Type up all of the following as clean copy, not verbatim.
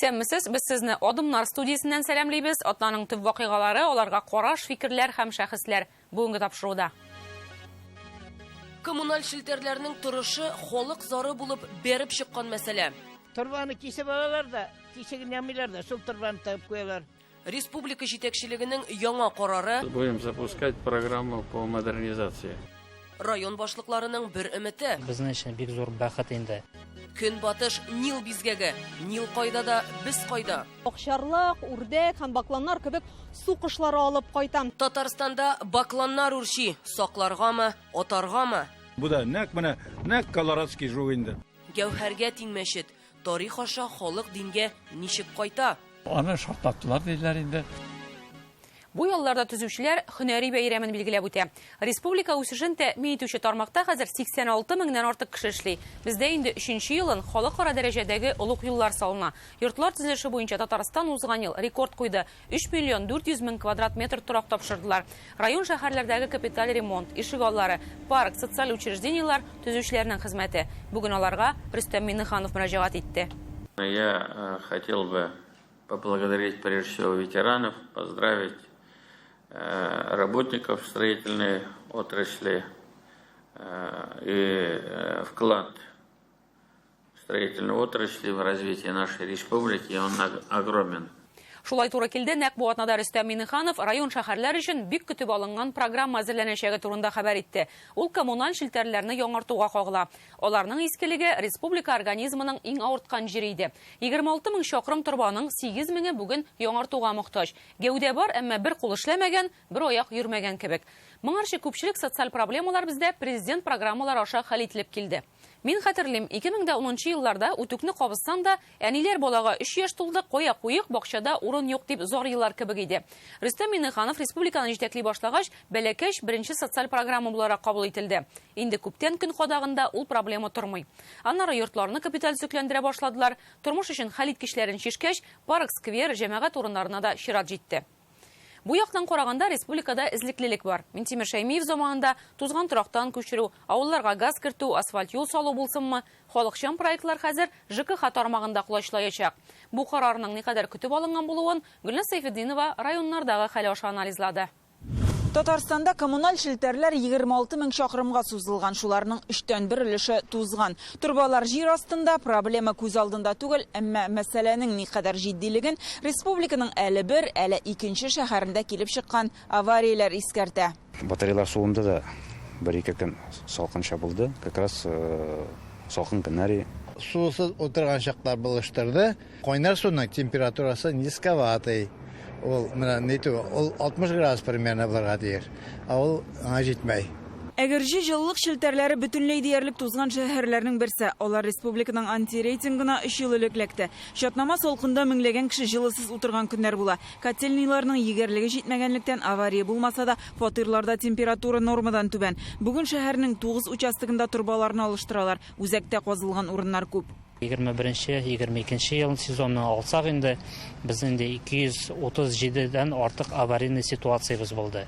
Исәнмесез, без сезне Адымнар студиясеннән сәламлибез. Атнаның төп вакыйгалары, аларга караш, фикерләр һәм шәхесләр бүгенге тапшыруда. Коммуналь челтәрләрнең торышы халык зары булып бәреп чыккан мәсьәлә. Торбаны кисеп алалар да, тишеген ямыйлар да, шул торбаны тагып куялар. Республика җитәкчелегенең яңа карары. Будем запускать программу по модернизации. Район башлыкларының бер өмете. Безнең өчен бик зур бәхет инде. Көнбатыш Нил бизгәге. Нил кайда да, без кайда. Акчарлак, үрдәк һәм бакланнар кебек су кошлары алып кайта. Татарстанда бакланнар үрчи. Сакларгамы, атаргамы? Бу да нәкъ менә нәкъ колорадский жук инде. Гәүһәргә тиң мәчет. Тарих аша халык дингә ничек кайта? Аны шартлаттылар диделәр инде. Бу ялларда төзүчеләр һөнәри бәйрәмен билгеләп үтә. Республика үсешен тәэмин итүче тармакта хәзер 86 меңнән артык кеше эшли. Бездә инде өченче елын халыкара дәрәҗәдәге олуг юллар салына. Йортлар төзелеше буенча Татарстан узган ел рекорд куйды. 3 миллион 400 мең квадрат метр торак тапшырдылар. Район-шәһәрләрдәге капиталь ремонт, ишегаллары, парк, социаль учреждениеләр төзүчеләрнең хезмәте. Бүген аларга Рөстәм Миңнеханов мөрәҗәгать итте. Я хотел бы поблагодарить прежде всего ветеранов, поздравить работников строительной отрасли и вклад строительной отрасли в развитие нашей республики, он огромен. Шулай туры килде, нәкъ бу атнада Рөстәм Миңнеханов район-шәһәрләр өчен бик көтеп алынган программа әзерләнәчәге турында хәбәр итте. Ул коммуналь челтәрләрне яңартуга кагыла. Аларның искелеге республика организмының иң авырткан җире иде. 26 мең чакрым торбаның 8 меңе бүген яңартуга мохтаҗ. Гәүдә бар, әмма бер кул эшләмәгән, бер аяк йөрмәгән кебек. Моңарчы күпчелек социаль проблемалар бездә президент программалары аша хәл ителеп килде. Мин хәтерлим, 2010 елларда үтүкне кабызсаң да, әниләр балага 3 яшь тулды, кая куйык, бакчада урын юк дип зар елар кебек иде. Рөстәм Миңнеханов республиканы җитәкли башлагач, Бәләкәч беренче социаль программа буларак кабул ителде. Инде күптән көн кадагында ул проблема тормый. Аннары йортларны капиталь төзекләндерә башладылар. Тормыш өчен хәлиткечләрен чишкәч, парк, сквер, җәмәгать урыннарына да чират җитте. Бу яктан караганда республикада эзлеклелек бар. Минтимер Шәймиев заманында тузган торактан күчерү, авылларга газ кертү, асфальт юл салу булсынмы, халыкчан проектлар хәзер ЖКХ тармагында колачлаячак. Бу карарның никадәр көтеп алынган булуын Гөлназ Сәйфетдинова районнардагы хәл аша анализлады. Татарстанда коммуналь челтәрләр 26 мең чакрымга сузылган, шуларның өчтән бер өлеше тузган. Торбалар җир астында, проблема күз алдында түгел, әмма мәсьәләнең никадәр җитдилеген республиканың әле бер, әле икенче шәһәрендә килеп чыккан аварияләр искәртә. Батареялар суынды да, бер-ике көн салкынча булды, как раз салкын көннәр. Сусыз утырган чаклар булыштырды. Кайнар суның температурасы низковатый. Ул менә ни түгел, ул 60 градус примерно булырга тиеш. Ә ул аңа җитмәй. Әгерҗе җылылык челтәрләре бөтенләй диярлек тузган шәһәрләрнең берсе. Алар республиканың антирейтингына өч ел элек эләкте. Чатнама салкында меңләгән кеше җылысыз утырган көннәр була. Котельныйларның егәрлеге җитмәгәнлектән авария булмаса да, фатирларда температура нормадан түбән. Бүген шәһәрнең 9 участогында торбаларны алыштыралар. Үзәктә казылган урыннар күп. Егерме беренче, егерме икенче ел сезонны алсак инде, без инде 237 дән артык аварийный ситуациябез булды.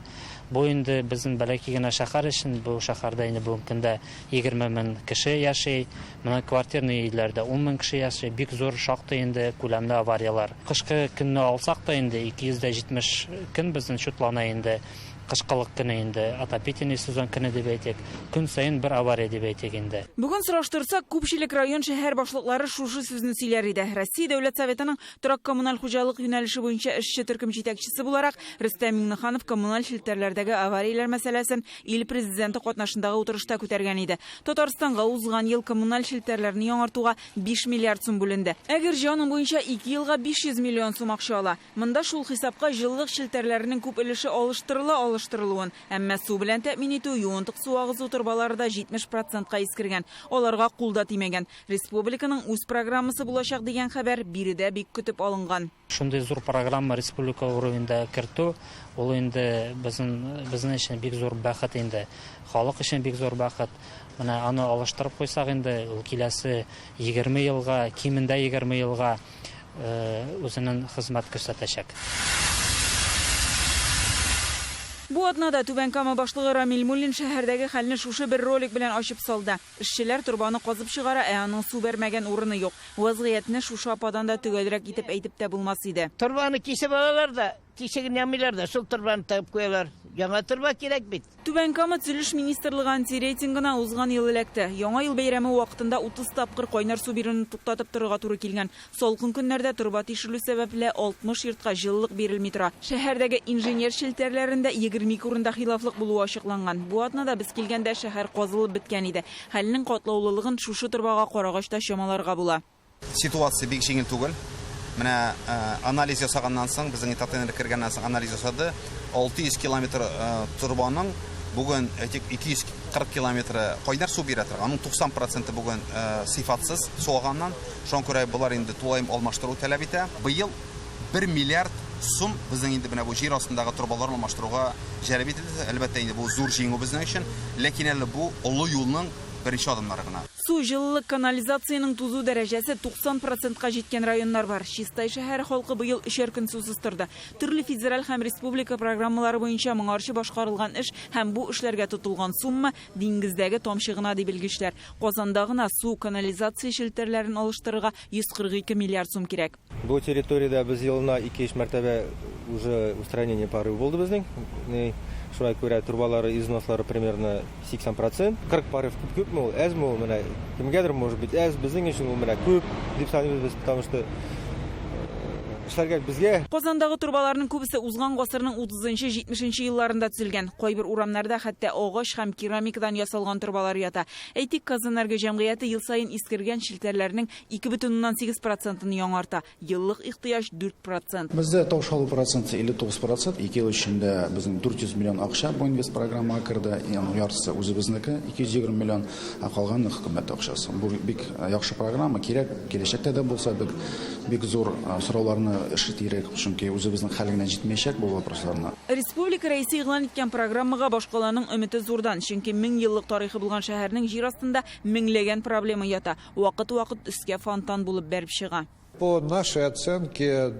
Бу инде безнең бәләкәй генә шәһәр өчен, бу шәһәрдә инде бүгенге көндә егерме мең кеше яши, менә квартирный өйләрдә ун мең кеше яши, бик зур шактый инде күләмле аварияләр. Кышкы көнне алсак та инде 270 көн безнең чутлана инде. Кышкылык көне инде, отопительный сезон көне дип әйтик, көн саен бер авария дип әйтик инде. Бүген сораштырсак, күпчелек район шәһәр башлыклары шушы сүзне сөйләр иде. Россия Дәүләт Советының торак-коммуналь хуҗалык юнәлеше буенча эшче төркем җитәкчесе буларак Рөстәм Миңнеханов коммуналь челтәрләрдәге аварияләр мәсьәләсен ил президенты катнашындагы утырышта күтәргән иде. Татарстанга узган ел коммуналь челтәрләрне яңартуга 5 миллиард сум бүленде. Әгерҗе аның буенча 2 елга 500 миллион сум акча ала. Монда шул хисапка җылылык челтәрләренең күп өлеше алыштырыла алыштырылуын, әмма су белән тәэмин итү, юынтык су агызу торбалары да 70 процентка искергән. Аларга кул да тимәгән. Республиканың үз программасы булачак дигән хәбәр биредә бик көтеп алынган. Шундый зур программа республика уровеньда кертү, ул инде безнең өчен бик зур бәхет инде. Халык өчен бик зур бәхет. Менә аны алыштырып куйсак инде, ул киләсе егерме елга, кимендә егерме елга үзенең хезмәт күрсәтәчәк. Бу атнада Түбән Кама башлыгы Рамил Муллин шәһәрдәге хәлне шушы бер ролик белән ачып салды. Эшчеләр торбаны казып чыгара, ә аның су бәрмәгән урыны юк. Вазгыятьне шушы ападан да төгәлрәк итеп әйтеп тә булмас иде. Торбаны кисеп алалар да, тишеген ямыйлар да, шул торбаны тыгып куялар. Яңа торба кирәк бит. Түбән Кама Төзелеш министрлыгы антирейтингына узган ел эләкте. Яңа ел бәйрәме вакытында 30 тапкыр кайнар су бирүне туктатып торырга туры килгән. Салкын көннәрдә торба тишелү сәбәпле 60 йортка җылылык бирелми тора. Шәһәрдәге инженер челтәрләрендә 22 урында хилафлык булуы ачыкланган. Бу атнада без килгәндә шәһәр казылып беткән иде. Хәлнең катлаулылыгын шушы торбага карагач та чамаларга була. Ситуация бик җиңел түгел. Менә анализ ясаганнан соң, безнең Татэнерго кергәннән соң анализ ясады. 600 километр торбаның бүген, әйтик, 240 километры кайнар су бирә торган. Аның 90 проценты бүген сыйфатсыз су алганнан. Шуңа күрә болар инде тулаем алмаштыру таләп итә. Быел 1 миллиард сум безнең инде менә бу җир астындагы торбаларны алмаштыруга җәлеп ителде. Әлбәттә инде бу зур җиңү безнең өчен. Ләкин әле бу олы юлның беренче адымнары гына. Су, җылылык, канализациянең тузу дәрәҗәсе 90 процентка җиткән районнар бар. Чистай шәһәре халкы быел өчәр көн сусыз торды. Төрле федераль һәм республика программалары буенча моңарчы башкарылган эш һәм бу эшләргә тотылган сумма диңгездәге тамчы гына, ди белгечләр. Казанда гына су, канализация челтәрләрен алыштырырга 142 миллиард сум кирәк. Бу территориядә без елына ике-өч мәртәбә уже устранение порыв булды безнең. Шуңа күрә трубалары износлары примерно 80 процент. 40 порыв күп күпме ул, әзме ул, менә кемгәдер может быть әз, безнең өчен ул менә күп дип саныйбыз без, потому что эшләргә безгә. Казандагы торбаларның күбесе узган гасырның 30-70 елларында төзелгән. Кайбер урамнарда хәтта агач һәм керамикадан ясалган торбалар ята. Әйтик, Казанэнерго җәмгыяте ел саен искергән челтәрләрнең 2,8 процентын яңарта. Еллык ихтыяҗ 4 процент. Бездә таушалу проценты 59 процент. Ике ел эчендә безнең 400 миллион акча бу инвестпрограммага керде. Аның яртысы үзебезнеке, 220 миллион, ә калганы хөкүмәт акчасы. Бу бик яхшы программа, кирәк, киләчәктә дә булса бик, бик зур сорауларны эш итәргә, чөнки үзебезнең хәл генә җитмәячәк бу вопросларны. Республика Рәисе игълан иткән программага башкаланың өмете зурдан, чөнки 1000 еллык тарихы булган шәһәрнең җир астында меңләгән проблема ята. Вакыт-вакыт өскә фонтан булып бәреп чыга. По нашей оценке,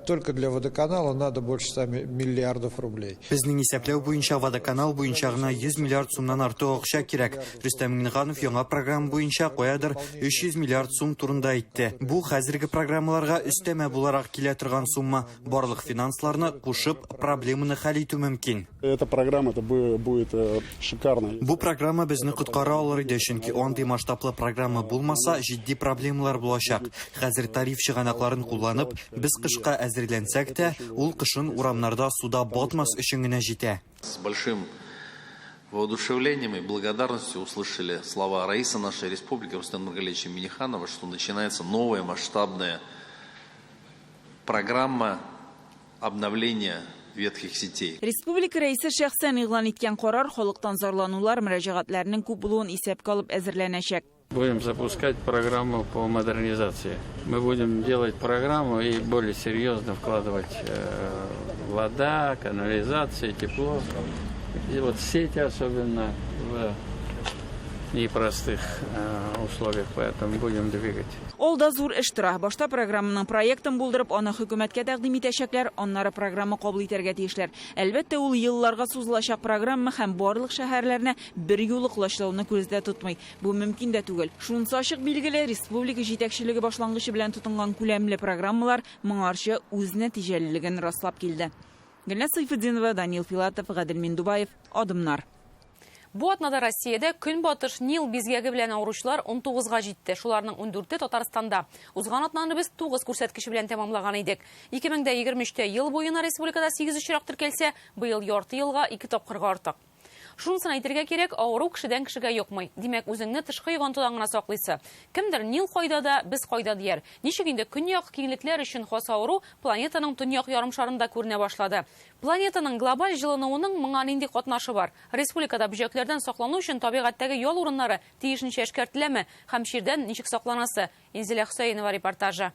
только для водоканала надо больше 100 миллиардов рублей. Безнең исәпләү буенча водоканал буенча гына 100 миллиард сумнан артык акча кирәк. Рөстәм Миңнеханов яңа программа буенча каядыр 300 миллиард сум турында әйтте. Бу хәзерге программаларга өстәмә буларак килә торган сумма. Барлык финансларны кушып, проблеманы хәл итү мөмкин. Эта программа это будет шикарной. Бу программа безне коткара алыр иде, чөнки андый масштаблы программа булмаса, җитди проблемалар булачак. Хәзер тариф чыганакларын кулланып, без кышка әзерләнсәк тә, ул кышын урамнарда суда батмас өчен генә җитә. С большим воодушевлением и благодарностью услышали слова Раиса нашей республики Рустама Нургалиевича Минниханова, что начинается новая масштабная программа обновления ветхих сетей. Республика Рәисе шәхсән игълан иткән карар халыктан зарланулар, мөрәҗәгатьләрнең күп булуын исәпкә алып әзерләнәчәк. Будем запускать программу по модернизации. Мы будем делать программу и более серьезно вкладывать вода, канализация, тепло. И вот сети особенно в непростых условиях, поэтому будем двигать. Алда зур эш тора. Башта программаның проектын булдырып, аны хөкүмәткә тәкъдим итәчәкләр, аннары программа кабул итәргә тиешләр. Әлбәттә, ул елларга сузылачак программа һәм барлык шәһәрләрне бер юлы колачлауны күздә тотмый. Бу мөмкин дә түгел. Шунысы ачык билгеле, республика җитәкчелеге башлангычы белән тотынган күләмле программалар моңарчы үз нәтиҗәлелеген раслап килде. Гөлназ Сайфетдинова, Данил Филатов, Гадел Миндубаев, Адымнар. Бу атнада Россиядә Көнбатыш Нил бизгәге белән авыручылар 19-га җитте. Шуларның 14-е Татарстанда. Узган атнаны без 9 күрсәткече белән тәмамлаган идек. 2023 ел буена республикада 8 очрак теркәлсә, быел ярты елга 2 тапкырга артык. Шунысын әйтергә кирәк, авыру кешедән кешегә йокмый. Димәк, үзеңне тышкы йогынтыдан гына саклыйсы. Кемдер Нил кайда да, без кайда дияр. Ничек инде көньяк киңлекләр өчен хас авыру планетаның төньяк ярымшарында күренә башлады. Планетаның глобаль җылынуының моңа нинди катнашы бар? Республикада бөҗәкләрдән саклану өчен табигатьтәге ял урыннары тиешенчә эшкәртеләме һәм чирдән ничек сакланасы? Инзилә Хөсәенова репортажы.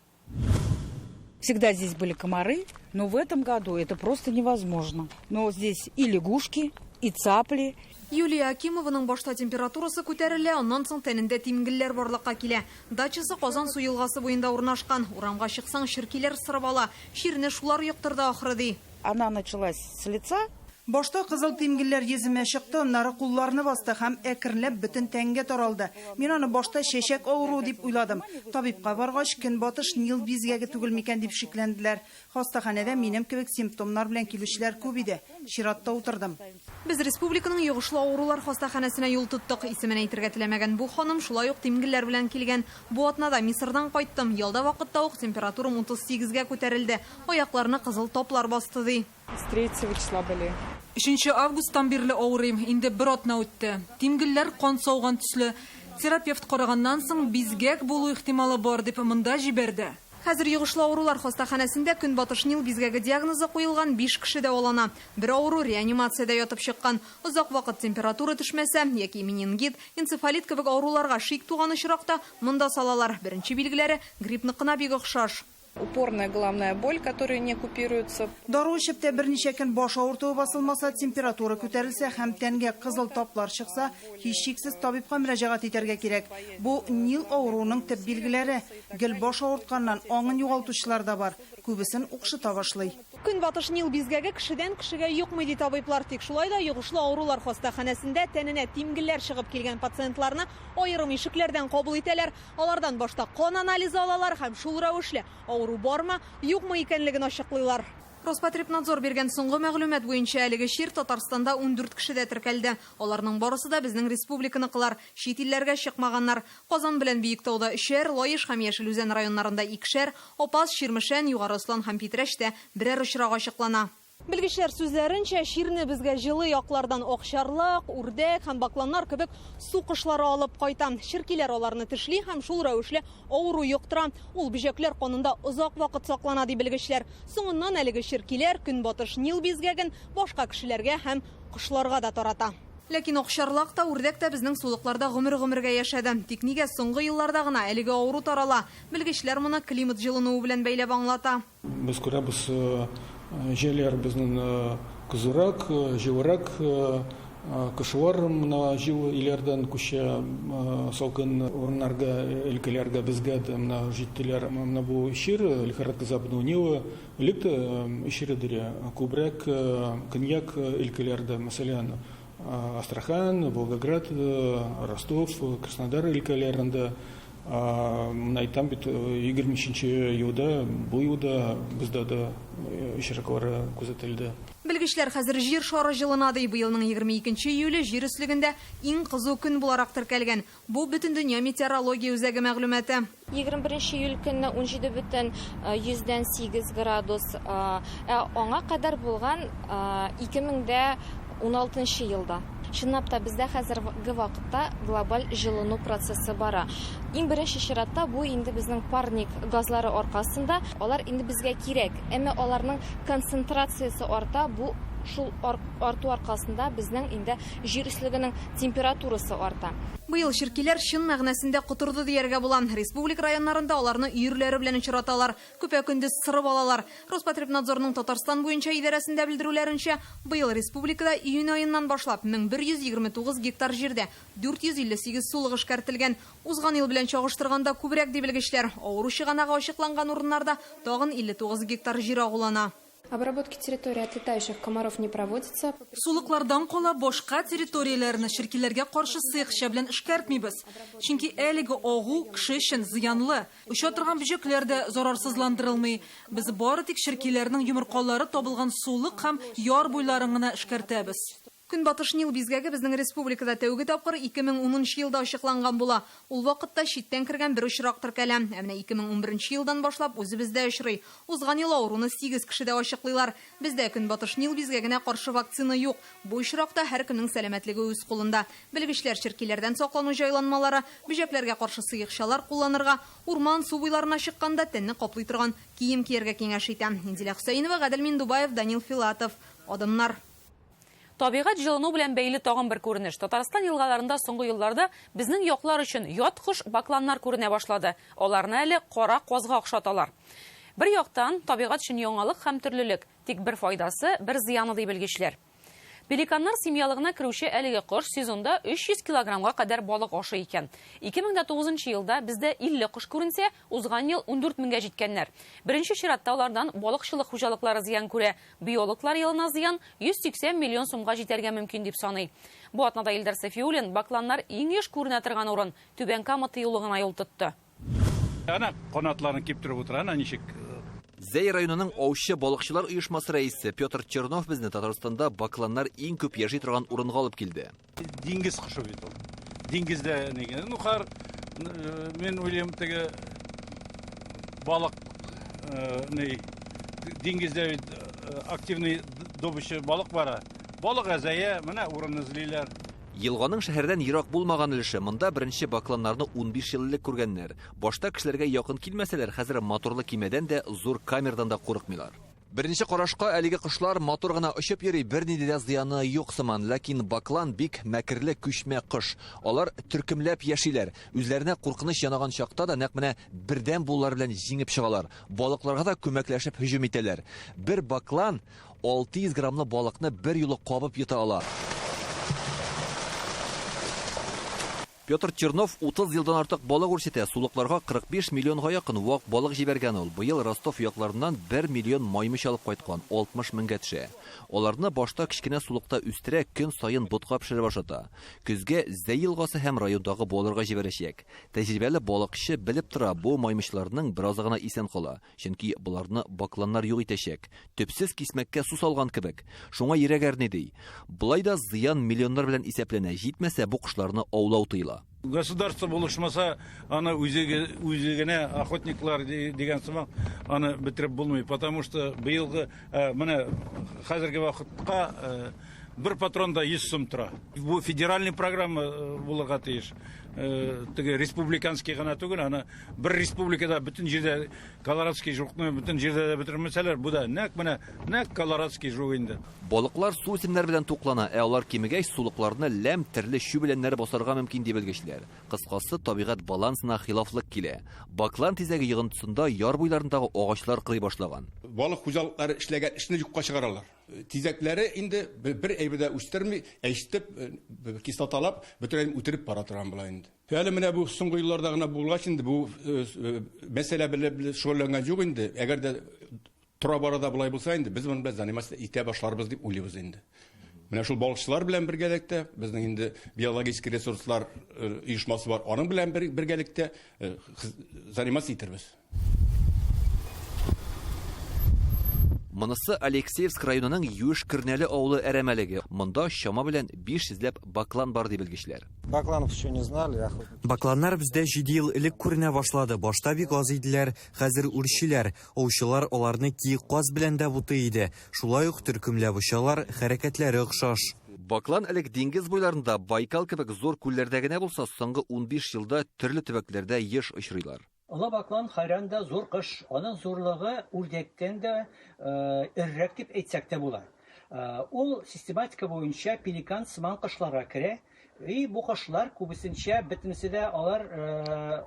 Всегда здесь были комары, но в этом году это просто невозможно. Но здесь и лягушки, и цапли. Юлия Акимованың башта температурасы күтәрелә, аннан соң тәнендә тимгелләр барлыкка килә. Дачасы Казан су елгасы буенда урнашкан. Урамга чыксаң, черкиләр сырып ала. Чирне шулар йоктырды ахры ди. Она началась с лица. Башта кызыл тимгелләр йөземә чыкты, аннары кулларны басты һәм әкренләп бөтен тәнгә таралды. Мин аны башта чәчәк авыруы дип уйладым. Табибка баргач, көнбатыш Нил бизгәге түгел микән дип шикләнделәр. Хастаханәдә минем кебек симптомнар белән килүчеләр күп иде. Чиратта утырдым. Без республиканың йогышлы авырулар хастаханәсенә юл тоттык. Исемен әйтергә теләмәгән бу ханым шулай ук тимгелләр белән килгән. Бу атнада Мисырдан кайттым. Ялда вакытта ук температурам 38гә күтәрелде. Аякларны кызыл таплар басты, ди. С 3 числа болею. 3 августтан бирле авырыйм, инде бер атна үтте. Тимгелләр кан сауган төсле. Терапевт караганнан соң бизгәк булу ихтималы бар дип монда җибәрде. Хәзер йогышлы авырулар хастаханәсендә көнбатыш Нил бизгәге диагнозы куелган 5 кеше дәвалана. Бер авыру реанимациядә ятып чыккан. Озак вакыт температура төшмәсә яки менингит, энцефалит кебек авыруларга шик туган очракта монда салалар. Беренче билгеләре гриппныкына бик охшаш. Упорная головная боль, которая не купируется. Дару эчеп тә берничә көн баш авыртуы басылмаса, температура күтәрелсә һәм тәнгә кызыл таплар чыкса, һичшиксез табибка мөрәҗәгать итәргә кирәк. Бу Нил авыруының төп билгеләре. Гел баш авыртканнан аңын югалтучылар да бар. Күбесен укшыта башлый. Көнбатыш Нил бизгәге кешедән кешегә йокмый, ди табиблар. Тик шулай да йогышлы авырулар хастаханәсендә тәненә тимгелләр чыгып килгән пациентларны аерым ишекләрдән кабул итәләр. Алардан башта кан анализы алалар һәм шул рәвешле авыру бармы, юкмы икәнлеген ачыклыйлар. Роспотребнадзор биргән соңгы мәгълүмат буенча әлеге чир Татарстанда 14 кешедә теркәлде. Аларның барысы да безнең республиканыкылар, чит илләргә чыкмаганнар. Казан белән Биектауда өчәр, Лаеш һәм Яшел Үзән районнарында икешәр, Апас, Чирмешән, Югары Ослан һәм Питрәчтә берәр очрак ачыклана. Белгечләр сүзләренчә, чирне безгә җылы яклардан акчарлак, үрдәк һәм бакланнар кебек су кошлары алып кайта. Черкиләр аларны тешли һәм шул рәвешле авыру йоктыра. Ул бөҗәкләр канында озак вакыт саклана, ди белгечләр. Соңыннан әлеге черкиләр көнбатыш Нил бизгәген башка кешеләргә һәм кошларга да тарата. Ләкин акчарлак та, үрдәк тә безнең сулыкларда гомер-гомергә яшәде. Тик нигә соңгы елларда гына әлеге авыру тарала? Белгечләр моны климат җылынуы белән бәйләп аңлата. Без күрәбез, җәйләр безнең кызурак, җылырак, кешеләр менә җылы илләрдән күчә салкын урыннарга, өлкәләргә, безгә дә менә җиттеләр. Менә бу чир, лихорадка западного Нила, элек тә очрый, күбрәк көньяк өлкәләрдә, мәсәлән, Астрахань, Волгоград, Ростов, Краснодар өлкәләрендә. Менә әйтәм бит, 23 елда, бу елда бездә дә очраклары күзәтелде. Белгечләр хәзер җир шары җылына ди. Быелның 22 июле җир өслегендә иң кызу көн буларак теркәлгән. Бу Бөтендөнья метеорология үзәге мәгълүматы. 21 июль көнне 17,8 градус, ә аңа кадәр булган 2016 елда. Чынлап та бездә хәзерге вакытта глобаль җылыну процессы бара. Иң беренче чиратта бу инде безнең парник газлары аркасында, алар инде безгә кирәк. Әмма аларның концентрациясе арта, бу шул арту аркасында безнең инде җир өслегенең температурасы арта. Быел черкиләр чын мәгънәсендә котырды дияргә була. Республика районнарында аларны өерләре белән очраталар. Көпә-көндез сырып алалар. Роспотребнадзорның Татарстан буенча идарәсендә белдерүләренчә, быел республикада июнь аеннан башлап 1129 гектар җирдә 458 сулык эшкәртелгән. Узган ел белән чагыштырганда күбрәк, ди белгечләр. Авыру чыганагы ачыкланган урыннарда тагын 59 гектар җир агулана. Обработки территории от летающих комаров не проводится. Сулыклардан кала башка территорияләрне черкиләргә каршы сыекча белән эшкәртмибез. Чөнки әлеге агу кеше өчен зыянлы. Оча торган бөҗәкләр дә зарарсызландырылмый. Без бары тик черкиләрнең йомыркалары табылган сулык һәм яр буйларын гына эшкәртәбез. Көнбатыш Нил бизгәге безнең республикада тәүге тапкыр 2010 елда ачыкланган була. Ул вакытта читтән кергән бер очрак теркәлә. Ә менә 2011 елдан башлап үзебездә очрый. Узган ел авыруны 8 кешедә ачыклыйлар. Бездә Көнбатыш Нил бизгәгенә каршы вакцина юк. Бу очракта һәркемнең сәламәтлеге үз кулында. Белгечләр черкиләрдән саклану җайланмалары, бөҗәкләргә каршы сыекчалар кулланырга, урман су буйларына чыкканда тәнне каплый торган кием кияргә киңәш итә. Инзилә Хөсәенова, Гадел Миндубаев, Данил Филатов. Адымнар. Табигать җылыну белән бәйле тагын бер күренеш. Татарстан елгаларында соңгы елларда безнең яклар өчен ят кош бакланнар күренә башлады. Аларны әле кара казга охшаталар. Бер яктан табигать өчен яңалык һәм төрлелек, тик бер файдасы, бер зыяны, ди белгечләр. Пеликаннар семьялыгына керүче әлеге кош сезонда 300 килограммга кадәр балык ашый икән. 2009 елда бездә 50 кош күренсә, узган ел 14 меңгә җиткәннәр. Беренче чиратта алардан балыкчылык хуҗалыклары зыян күрә. Биологлар елына зыян 180 миллион сумга җитәргә мөмкин дип саный. Бу атнада Илдар Сафиуллин бакланнар иң еш күренә торган урын, Түбән Кама тыюлыгына юл тотты. Әнә канатларын киптереп утыра, әнә ничек. Зәй районының аучы балыкчылар оешмасы рәисе Петр Чернов безне Татарстанда бакланнар иң күп яши торган урынга алып килде. Диңгез кошы бит ул. Диңгездә нигә? Ну, хәр, мин уйлыйм, теге балык ни, диңгездә бит активный добыча балык бара. Балык әзәя, менә урын эзлиләр. Елганың шәһәрдән ерак булмаган өлеше. Монда беренче бакланнарны 15 ел элек күргәннәр. Башта кешеләргә якын килмәсәләр, хәзер моторлы кимәдән дә, зур камерадан да курыкмыйлар. Беренче карашка әлеге кошлар матур гына очып йөри, бернинди дә зыяны юк сыман. Ләкин баклан бик мәкерле күчмә кош. Алар төркемләп яшиләр. Үзләренә куркыныч янаган чакта да нәкъ менә бердәм булулары белән җиңеп чыгалар. Балыкларга да күмәкләшеп һөҗүм итәләр. Бер баклан 600 граммлы балыкны бер юлы кабып йота ала. Петр Чернов 30 елдан артык балык үрчетә. Сулыкларга 45 миллионга якын вак балык җибәргән ул. Быел Ростов якларыннан 1 миллион маймыч алып кайткан, 60 меңгә төшә. Аларны башта кечкенә сулыкта үстерә, көн саен ботка пешереп ашата. Көзгә Зәй елгасы һәм райондагы буаларга җибәрәчәк. Тәҗрибәле балыкчы белеп тора, бу маймычларның беразы гына исән кала. Чөнки боларны бакланнар юк итәчәк. Төпсез кисмәккә су салган кебек. Шуңа йөрәк әрни, ди. Болай да зыян миллионнар белән исәпләнә, җитмәсә, бу кошларны аулау тыела. Государство булышмаса, аны үзе, үзе генә охотниклар дигән сымак аны бетереп булмый. Потому что быелгы, менә хәзерге вакытка бер патрон да 100 сум тора. Бу федеральный программа булырга тиеш. Теге республиканский гына түгел, аны бер республикада бөтен җирдә колорадский жукны бөтен җирдә дә бетермәсәләр, бу да нәкъ менә нәкъ колорадский жук инде. Балыклар су үсемнәре белән туклана, ә алар кимегәч, сулыкларны ләм, терле чү беләннәре басарга мөмкин, ди белгечләр. Кыскасы, табигать балансына хилафлык килә. Баклан тизәге йогынтысында яр буйларындагы агачлар корый башлаган. Балык хуҗалыклары эшләгән эшне юкка чыгаралар. Тизәкләре инде бер әйбер дә үстерми, әчетеп, кислоталап, бөтенләй үтереп бара торган була инде. Әле менә бу соңгы елларда гына булгач инде бу мәсьәлә белән шөгыльләнгән юк инде. Әгәр дә тора-бара да болай булса инде, без моның белән заниматься итә башларбыз дип уйлыйбыз инде. Менә шул балыкчылар белән бергәлектә, безнең инде биологический ресурслар оешмасы бар, аның белән бергәлектә заниматься итербез. Монысы Алексеевск районының Юеш Көрнәле авылы әрәмәлеге. Монда чама белән 500 ләп баклан бар, ди белгечләр. Бакланов еще не знали, охотники. Бакланнар бездә 7 ел элек күренә башлады. Башта бик аз иделәр, хәзер үрчиләр. Аучылар аларны киек каз белән дә бутый иде. Шулай ук төркемләп очалар, хәрәкәтләре охшаш. Баклан элек диңгез буйларында, Байкал кебек зур күлләрдә генә булса, соңгы 15 елда төрле төбәкләрдә еш очрыйлар. Олы баклан хайран да зур кош. Аның зурлыгы үрдәктән дә эрерәк дип әйтсәк тә була. Ул систематика буенча пеликан сыман кошларга керә. И бу кошлар күбесенчә бөтенесе дә алар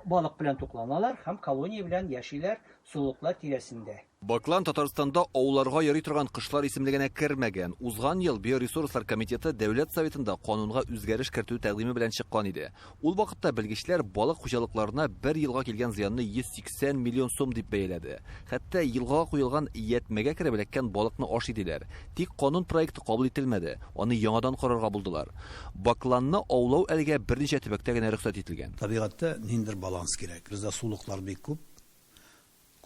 балык белән тукланалар һәм колония белән яшиләр сулыклар тирәсендә. Баклан Татарстанда ауларга йөри торган кошлар исемлегенә кермәгән. Узган ел Биоресурслар комитеты Дәүләт Советында канунга үзгәреш кертү тәкъдиме белән чыккан иде. Ул вакытта белгечләр балык хуҗалыкларына бер елга килгән зыянны 180 миллион сум дип бәяләде. Хәтта елгага куелган ятьмәгә кереп эләккән балыкны ашый диләр. Тик канун проекты кабул ителмәде, аны яңадан карарга булдылар. Бакланны аулау әлегә берничә төбәктә генә рөхсәт ителгән. Табигатьтә ниндидер баланс кирәк. Бездә сулыклар бик күп.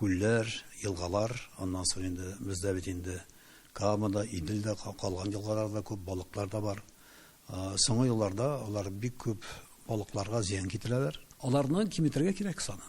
Күлләр, елгалар, аннан соң инде бездә бит инде Кама да, Идел дә, калган елгалар да күп, балыклар да бар. Соңгы елларда алар бик күп балыкларга зыян китерәләр. Аларны киметергә кирәк санын.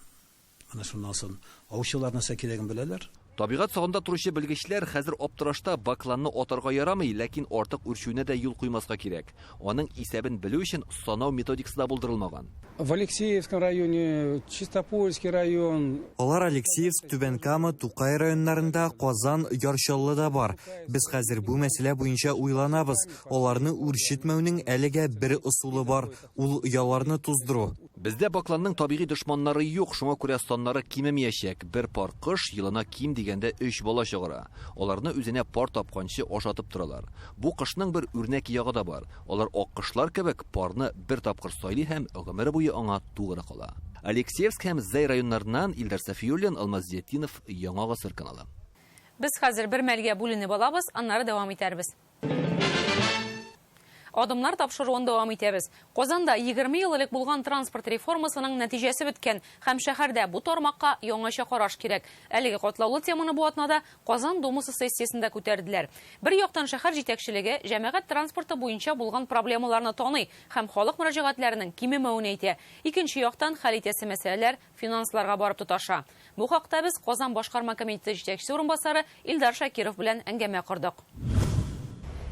Менә шуннан соң аучылар нәрсә кирәген беләләр. Табигать сагында торучы белгечләр хәзер аптырашта, бакланны атарга ярамый, ләкин артык үрчүенә дә юл куймаска кирәк. Аның исәбен белү өчен санау методикасы да булдырылмаган. В Алексеевском районе, Чистопольский район. Алар Алексеевск, Түбән Кама, Тукай районнарында, Казан, Яр Чаллыда бар. Без хәзер бу мәсьәлә буенча уйланабыз. Аларны үрчетмәүнең әлегә бер ысулы бар, ул ояларны туздыру. Бездә бакланның табигый дошманнары юк, шуңа күрә саннары кимемиячәк. Бер пар кош елына ким дигәндә өч бала чыгара. Аларны үзенә пар тапканчы ашатып торалар. Бу кошның бер үрнәк ягы да бар. Алар аккошлар кебек парны бер тапкыр сайлый һәм гомере буе аңа тугры кала. Алексеевск һәм Зәй районнарыннан Илдар Сафиуллин, Алмаз Зиятдинов, Яңа гасыр каналы. Без хәзер бер мәлгә бүленеп алабыз, аннары дәвам итәрбез. Адымнар тапшыруын дәвам итәбез. Казанда 20 ел элек булган транспорт реформасының нәтиҗәсе беткән һәм шәһәрдә бу тармакка яңача караш кирәк. Әлеге катлаулы теманы бу атнада Казан Думасы сессиясендә күтәрделәр. Бер яктан шәһәр җитәкчелеге җәмәгать транспорты буенча булган проблемаларны таный һәм халык мөрәҗәгатьләренең кимемәвен әйтә. Икенче яктан хәл итәсе мәсьәләләр финансларга барып тоташа. Бу хакта без Казан башкарма комитеты җитәкчесе урынбасары Илдар Шакиров белән әңгәмә кордык.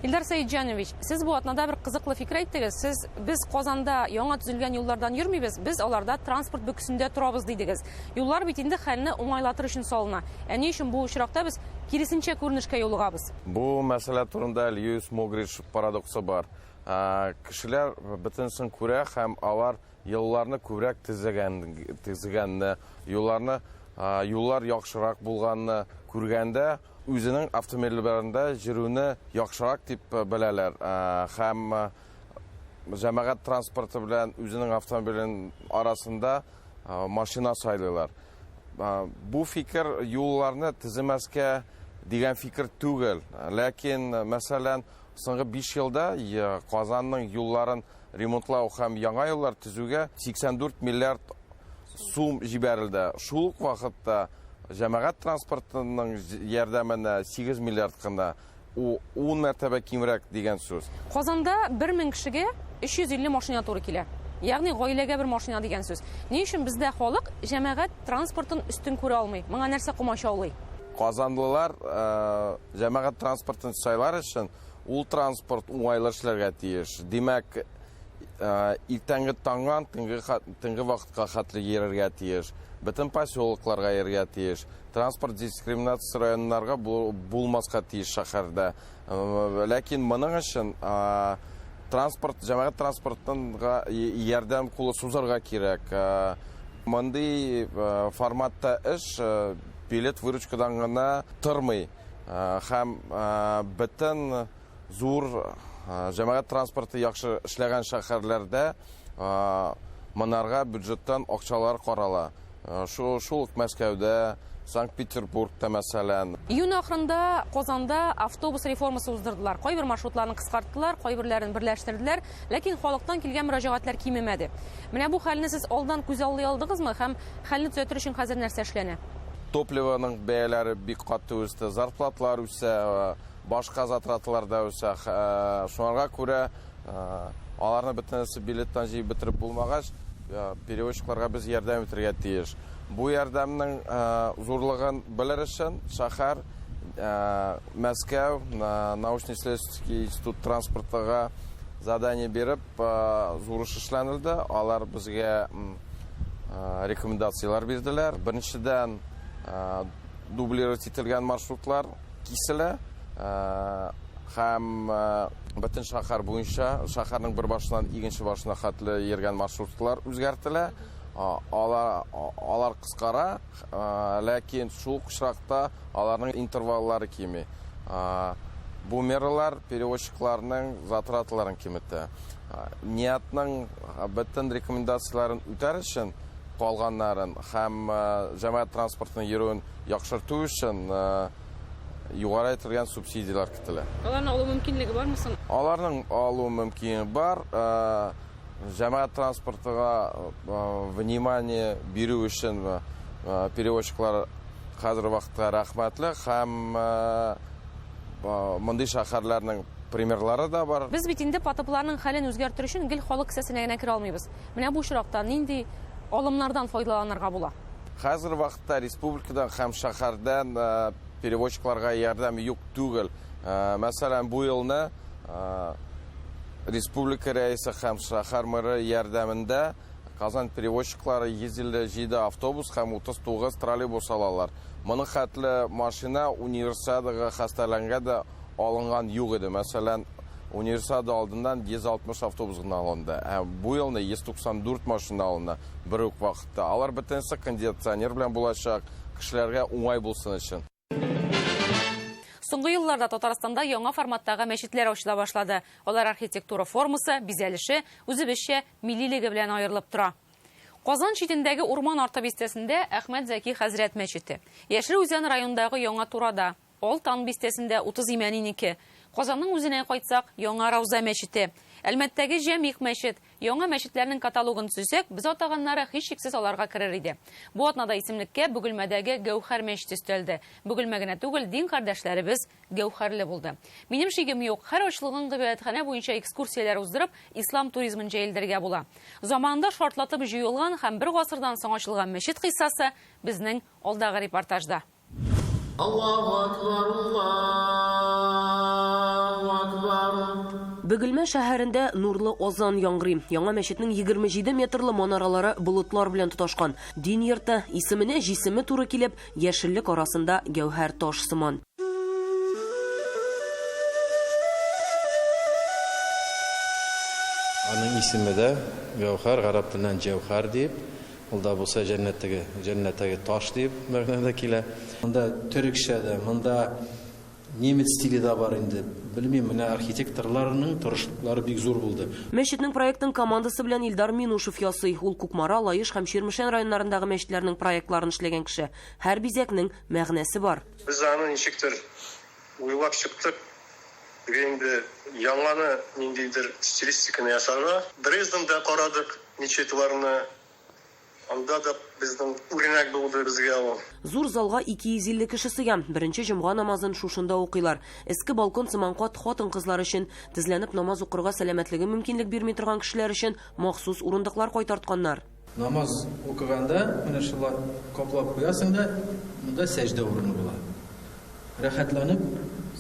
Илдар Сәетҗанович, сез бу атнада бер кызыклы фикер әйттегез. Сез без Казанда яңа төзелгән юллардан йөрмибез, без аларда транспорт бөкесендә торабыз дидегез. Юллар бит инде хәлне уңайлатыр өчен салына. Ә ни өчен бу очракта без киресенчә күренешкә юлыгабыз? Бу мәсьәлә турында Льюис Могридж парадоксы бар. Кешеләр бөтенесен күрә һәм алар Юлларны күбрәк төзегән, төзегәнне, юлларны, юллар яхшырак булганны күргәндә, үзенең автомобильләрендә йөрүне яхшырак дип беләләр. Һәм җәмәгать транспорты белән үзенең автомобилен арасында машина сайлыйлар. Бу фикер юлларны төземәскә дигән фикер түгел. Ләкин, мәсәлән, соңгы 5 елда Казанның юлларын Ремонтлау һәм яңа юллар төзүгә 84 миллиард сум җибәрелде. Шул ук вакытта җәмәгать транспортының ярдәменә 8 миллиард кына, ун мәртәбә кимрәк дигән сүз. Казанда бер мең кешегә 350 машина туры килә. Ягъни гаиләгә бер машина дигән сүз. Ни өчен бездә халык җәмәгать транспортын өстен күрә алмый? Моңа нәрсә комачаулый? Казанлылар җәмәгать транспортын сайлар өчен Ул транспорт уңайлы эшләргә тиеш. Димәк, иртәнге таңнан төнге вакытка хәтле йөрергә тиеш. Бөтен поселокларга йөрергә тиеш. Транспорт дискриминациясе районнарга булмаска тиеш шәһәрдә. Ләкин моның өчен транспорт, җәмәгать транспортынга ярдәм кулы сузарга кирәк. Мондый форматта эш билет выручкадан гына тормый. Һәм бөтен зур җәмәгать транспорты яхшы эшләгән шәһәрләрдә монарга бюджеттан акчалар карала. Шул ук Мәскәүдә, Санкт-Петербургта, мәсәлән. Июнь ахырында Казанда автобус реформасы уздырдылар. Кайбер маршрутларны кыскарттылар, кайберләрен берләштерделәр, ләкин халыктан килгән мөрәҗәгатьләр кимемәде. Менә бу хәлне сез алдан күзаллый алдыгызмы һәм хәлне төзәтер өчен хәзер нәрсә эшләнә? Топливоның бәяләре бик каты үсте, зарплаталар үсә, башка затраталар да үсә. Шуңарга күрә аларны бөтенесе билеттан җыеп бетереп булмагач, перевозчикларга без ярдәм итәргә тиеш. Бу ярдәмнең зурлыгын белер өчен шәһәр Мәскәү научно-исследовательский институт транспортыга задание биреп, зур эш эшләнелде. Алар безгә рекомендацияләр бирделәр. Беренчедән, дублировать ителгән маршрутлар киселә һәм бөтен шәһәр буенча, шәһәрнең бер башыннан икенче башына хәтле йөргән маршрутлар үзгәртелә. Алар, алар кыскара, ләкин шул ук очракта аларның интерваллары кими. Бу мералар перевозчикларның затраталарын киметә. НИАТның бөтен рекомендацияләрен үтәр өчен, калганнарын һәм җәмәгать транспортының йөрүен яхшырту өчен югары әйтелгән субсидияләр көтелә. Аларны алу мөмкинлеге бармы соң? Аларның алу мөмкинлеге бар. Җәмәгать транспортыга внимание бирү өчен перевозчиклар хәзерге вакытта рәхмәтле һәм мондый шәһәрләрнең примерлары да бар. Без бит инде ПАТПларның хәлен үзгәртер өчен гел халык кесәсенә генә керә алмыйбыз. Менә бу очракта нинди алымнардан файдаланырга була? Хәзерге вакытта республикадан һәм шәһәрдән перевозчикларга ярдәм юк түгел. Мәсәлән, бу елны республика рәисе һәм шәһәр мэры ярдәмендә Казан перевозчиклары 157 автобус һәм 39 троллейбус алалар. Моның хәтле машина Универсиадага хәстәрләнгәндә дә алынган юк иде. Мәсәлән, Универсиада алдыннан 160 автобус гына алынды. Ә бу елны 194 машина алына бер үк вакытта. Алар бөтенесе кондиционер белән булачак, кешеләргә уңай булсын өчен. Соңгы елларда Татарстанда яңа форматтагы мәчетләр ачыла башлады. Алар архитектура формасы, бизәлеше, үзебезчә миллилеге белән аерылып тора. Казан читендәге Урман арты бистәсендә Әхмәт Зәки хәзрәт мәчете. Яшел Үзән районындагы Яңа Турада, Алтан бистәсендә 30 Имәнинеке. Казанның үзенә кайтсак, Яңа Рауза мәчете. Әлмәттәге Җәмигъ мәчет. Яңа мәчетләрнең каталогын төзесәк, без атаганнары һичшиксез аларга керер иде. Бу атнада исемлеккә Бөгелмәдәге Гәүһәр мәчете өстәлде. Бөгелмә генә түгел, дин кардәшләребез гәүһәрле булды. Минем шигем юк, һәр ачылган гыйбадәтханә буенча экскурсияләр уздырып, ислам туризмын җәелдерергә була. Заманында шартлатып җуелган һәм бер гасырдан соң ачылган мәчет кыйссасы безнең алдагы репортажда. Аллаһу акбар, Аллаһу акбар. Бөгелмә шәһәрендә нурлы азан яңгырый. Яңа мәчетнең 27 метрлы манаралары болытлар белән тоташкан. Дин йорты, исеменә җисеме туры килеп, яшеллек арасында гәүһәр таш сыман. Аның исеме дә Гәүһәр, гарәп теленнән җәүһәр диеп, Ул да булса җәннәттәге, җәннәттәге таш диеп мәгънәдә килә. Монда төрекчә дә, монда немец стиле дә бар инде. Белмим, менә архитекторларның тырышлыклары бик зур булды. Мәчетнең проектын командасы белән Илдар Минушев ясый. Ул Кукмара, Лаеш һәм Чирмешән районнарындагы мәчетләрнең проектларын эшләгән кеше. Һәр бизәкнең мәгънәсе бар. Без аны ничектер уйлап чыктык. Безгә инде яңаны ниндидер стилистиканы ясарга. Дрезденда карадык мечетьларны. Анда да безнең үрнәк булды безгә ул. Зур залга 250 кеше сыя. Беренче җомга намазын шушында укыйлар. Эске балкон сыман кат хатын-кызлар өчен, тезләнеп намаз укырга сәламәтлеге мөмкинлек бирми торган кешеләр өчен махсус урындыклар кайтартканнар. Намаз укыганда менә шулай каплап куясың да, монда сәҗдә урыны була. Рәхәтләнеп,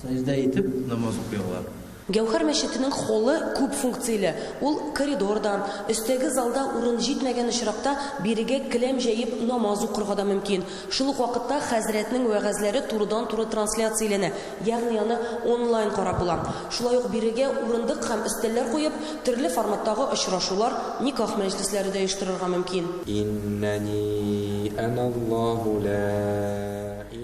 сәҗдә итеп намаз укый алар. Гәүһәр мәчетенең холлы күп функцияле. Ул коридор да, өстәге залда урын җитмәгән очракта бирегә келәм җәеп намаз укырга да мөмкин. Шул ук вакытта хәзрәтнең вәгазьләре турыдан-туры трансляцияләнә, ягъни аны онлайн карап була. Шулай ук бирегә урындык һәм өстәлләр куеп, төрле форматтагы очрашулар, никах мәҗлесләре дә оештырырга мөмкин. Иннәни әнәллаһу лә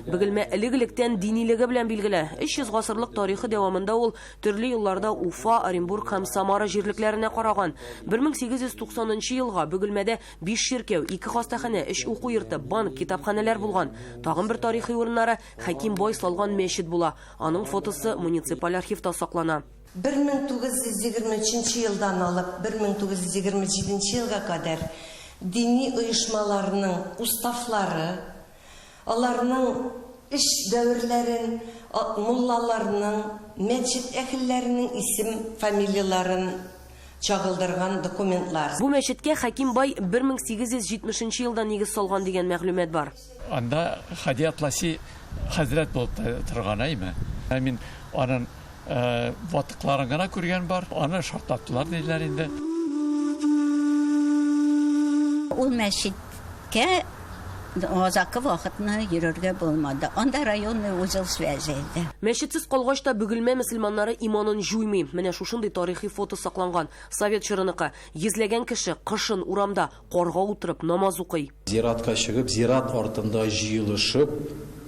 Бөгелмә элек-электән динилеге белән билгеле. 300 гасырлык тарихы дәвамында ул төрле елларда Уфа, Оренбург һәм Самара җирлекләренә караган. 1890 нчы елга Бөгелмәдә биш чиркәү, ике хастаханә, өч уку йорты, банк, китапханәләр булган. Тагын бер тарихи урыннары Хәким бай салган мәчет була. Аның фотосы муниципаль архивта саклана. 1923 нче елдан алып 1927 нче елга кадәр дини оешмаларның уставлары, Аларның эш дәверләрен, муллаларның, мәчет әһелләренең исем-фамилияләрен чагылдырган документлар. Бу мәчеткә Хәким бай 1870 нче елда нигез салган дигән мәгълүмат бар. Анда Һади Атласи хәзрәт булып торган, әйме? Ә мин аның ватыкларын гына күргән бар. Аны шартлаттылар диләр инде. Ул мәчеткә Азакы вакытны йөрергә булмады. Анда районный узел связи иде. Мәчетсез калгач та Бөгелмә мөселманнары иманын җуймый. Менә шушындый тарихи фото сакланган. Совет чорыныкы. Йөзләгән кеше кышын урамда, карга утырып, намаз укый. Зиратка чыгып, зират артында җыелышып,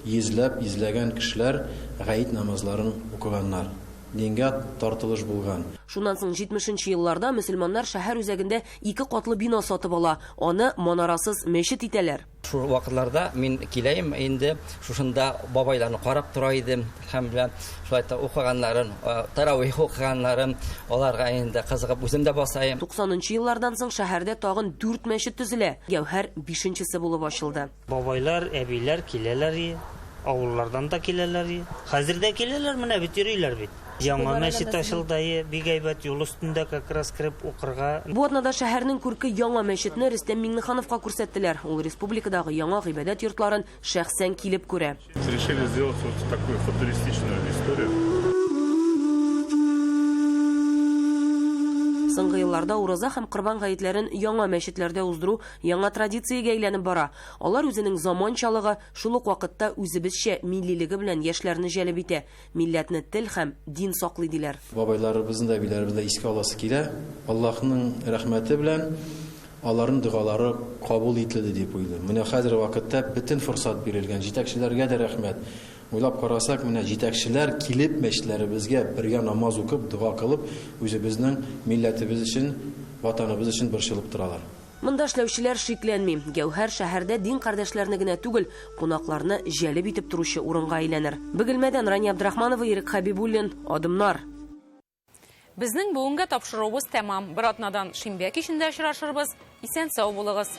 йөзләп, йөзләгән кешеләр гает намазларын укыганнар. Дингә тартылыш булган. Шуннан соң 70 нче елларда мөселманнар шәһәр үзәгендә ике катлы бина сатып ала, аны манарасыз мәчет итәләр. Шул вакытларда мин киләем инде, шушында бабайларны карап тора идем һәм белән шулай да укыганнарын, таравих укыганнарын, аларга инде кызыгып үзем дә басаем. 90 нчы еллардан соң шәһәрдә тагын дүрт мәчет төзелә, Гәүһәр бишенчесе булып ачылды. Бабайлар, әбиләр киләләр и, авыллардан да киләләр и. Хәзер дә киләләр, менә бит йөриләр бит. Яңа мәчет ачылды и, бик әйбәт, юл өстендә как раз кереп укырга. Бу атнада шәһәрнең күрке яңа мәчетне Рөстәм Миңнехановка күрсәттеләр. Ул республикадагы яңа гыйбадәт йортларын шәхсән килеп күрә. Решили сделать вот такую футуристичную историю. Соңгы елларда Ураза һәм Корбан гаетләрен яңа мәчетләрдә уздыру яңа традициягә әйләнеп бара. Алар үзенең заманчалыгы, шул ук вакытта үзебезчә миллилеге белән яшьләрне җәлеп итә. Милләтне тел һәм дин саклый, диләр. Бабайларыбызны да, әбиләребезне дә искә аласы килә. Аллаһның рәхмәте белән аларның догалары кабул ителде дип уйлыйм. Менә хәзерге вакытта бөтен форсат бирелгән, җитәкчеләргә дә рәхмәт. Уйлап карасак, менә җитәкчеләр килеп мәчетләребезгә бергә намаз укып, дога кылып, үзебезнең милләтебез өчен, Ватаныбыз өчен борчылып торалар. Монда эшләүчеләр шикләнми, Гәүһәр шәһәрдә дин кардәшләрне генә түгел, кунакларны җәлеп итеп торучы урынга әйләнер. Бөгелмәдән Рания Абдрахманова, Ирек Хәбибуллин, Адымнар. Безнең бүгенге тапшыруыбыз тәмам. Бер атнадан шимбә кичендә очрашырбыз. Исән-сау булыгыз!